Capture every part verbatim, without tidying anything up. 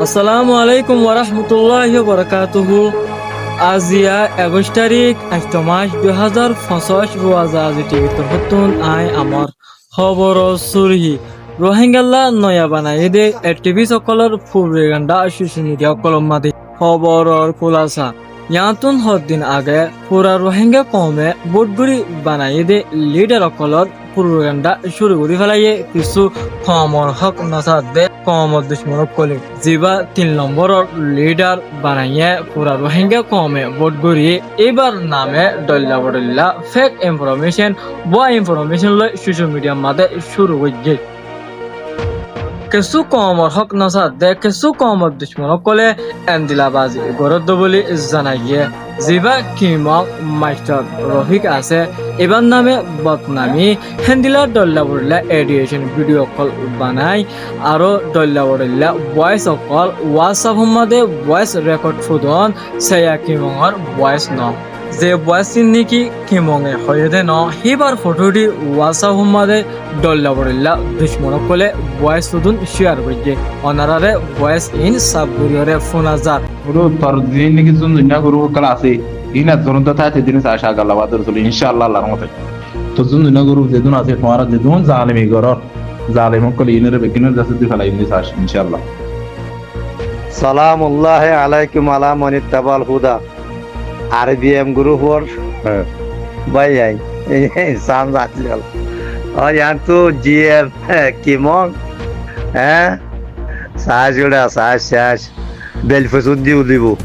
Assalamu alaikum warahmatulláhi wabarakátuhu. Aziya ekuic tarík, añcto mac, dui házar foñsíc, Ruwaza Azi T V r torfóttun añí amár hóboror surhi. Ruáingalla noiya banaiyé dé ekthibis ókkolór furoganda social media ókkolór mazé. Hóboror kúlasa. Yíanottún hoddin age fura Ruáinga koume bóut gorí banaiyé dé lidar ókkolór furoganda cúru gorí félaiyé kissú koumor hók nosaádde koumor ducmon ókkolé. Zibá tin lombóror lidar banaiyé fura Ruáinga koume bóut gorí, íbar name dhoilla bodhoilla fek informécon, búa informécon loi social media mazé cúru goijjé. Kessú koumor hók nosaádde, kessú koumor ducmon ókkolé endila bazi gorédde bóli zanaiyé. Zibá Kimong maistor Rofik asé, íbar name bodnami, héndila dhoilla bodhoilla edicon vidio ókkol banai, aró dhoilla bodhoilla bois ókkol WhatsApp or mazé bois rekod fudon, seiya Kimongor bois noó. Ze bois ín néki Kimonge hoiyé dé noó, híbar fothódi WhatsApp or mazé dhoilla bodhoilla ducmon ókkolé bois ídun ciyar goijjé. Onoráre bois ín saf goríyoré fúna zar. Gurú, tor ziín néki zunzuinná gurú ókkol asé, iín ezzonót táite dine saá, agalla báde Rosul, incálla Allar mote. Tor zunzuinná gurú zedún asé, tuáñra zedún zalimi gorór, zalim ókkol iínoré beggúnor dase dí félai dine saá, incálla. Salámulláhi aláikum alá manittabal húda. Ar bi em gurúfor bái ain. San zatil. Ar yián tu ji em Kimong. Eé? Saáic uçá, saáic, saáic. Bel fosúndi ulibó.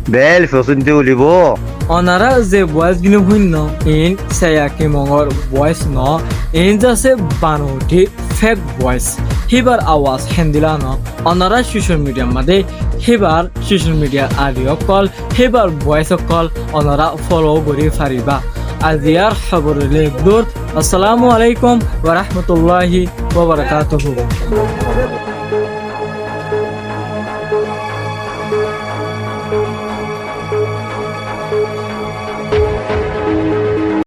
Bel fosúndi ulibó. Onorá ze bois gín fúinno, iín seiya Kimongor bois noó, iín zasé banouthi fek bois. Híbar awas héndila noó. Onorá social media mazé híbar social media ID ókkol, híbar bois ókkol onorá follow gorí faribá. Aziyar hóbor óile eddúr. Assalamu alaikum warahmatulláhi wabarakátuhu.